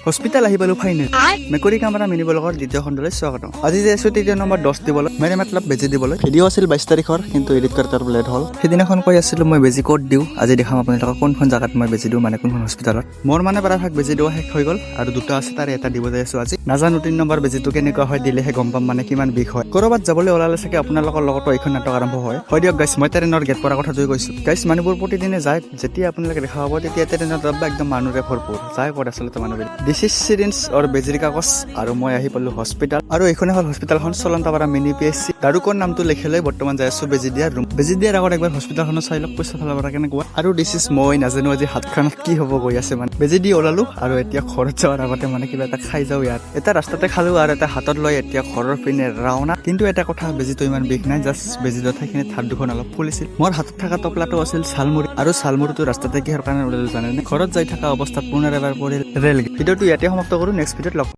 Hospital আহি পালোঁ final. মেকুৰী কামৰা মিনি ব্লগৰ দ্বিতীয় খণ্ডলৈ স্বাগতম। আজি যাই আছোঁ তৃতীয় নম্বৰ ড'জ দিবলৈ, মানে মতলব বেজি দিবলৈ। ভিডিঅ' আছিল 22 তাৰিখৰ, কিন্তু এডিট কৰোঁতে অলপ লেট হ'ল। সেইদিনাখন কৈ আছিলোঁ মই বেজি ক'ত দিওঁ, আজি দেখাম আপোনালোকক কোনখন জেগাত মই বেজি দিওঁ, মানে কোনখন হস্পিটেলত। মোৰ মানে প্ৰায়ভাগ বেজি দিয়া শেষ হৈ গ'ল আৰু দুটা আছে, তাৰে এটা দিব যাই আছোঁ আজি। নাজানো 3 নম্বৰ বেজিটো কেনেকুৱা হয়, দিলেহে গম পাম মানে কিমান বিষ হয়। ক'ৰবাত যাবলৈ ওলালে চাগে আপোনালোকৰ লগতো এইখন নাটক আৰম্ভ হয়। হয় দিয়ক গাইছ, মই ট্ৰেইনৰ গেট পৰা কথাটোৱে কৈছোঁ। গাইছ, মানুহবোৰ প্ৰতিদিনে যায়। যেতিয়া আপোনালোকে দেখা পাব, তেতিয়া ট্ৰেইনৰ ডাব্বা একদম মানুহৰে ভৰপূৰ। যায় ক'ত আচলতে মানুহবিলাক? This is syringe or বেজিৰ কাগজ আৰু মই আহি পালোঁ হস্পিটেল। আৰু এইখনে হ'ল হস্পিটেলখন, চলন্তাপাৰা মিনি পিএইচচি। দাৰুকৰ নামটো লিখি লৈ বৰ্তমান যাই আছোঁ বেজি দিয়াৰ ৰুম। বেজি দিয়াৰ আগত একবাৰ হস্পিটেলখনো চাই লওক পইচা ফালৰ পৰা কেনেকুৱা। আৰু this is মই নাজানো আজি হাতখনত কি হ'ব গৈ আছে। মানে বেজি দি ওলালো আৰু এতিয়া ঘৰত যোৱাৰ আগতে মানে কিবা এটা খাই যাওঁ। ইয়াত এটা ৰাস্তাতে খালো আৰু এটা হাতত লৈ এতিয়া ঘৰৰ পিনে ৰাওনা। কিন্তু এটা কথা, বেজিটো ইমান বিষ নাই, জাষ্ট বেজি দিয়া ঠাইখিনিত হাত দুখন অলপ ফুলিছিল। মোৰ হাতত থকা টপলাটো আছিল ঝালমুড়ি আৰু ঝালমুড়িটো ৰাস্তাতে কিহৰ কাৰণে ওলালো জানেনে? ঘৰত যাই থকা অৱস্থাত পুনৰ এবাৰ পৰিল ৰেল। ভিডিঅ'টো ইয়াতে সমাপ্ত কৰোঁ। নেক্সট ভিডিঅ'ত লগ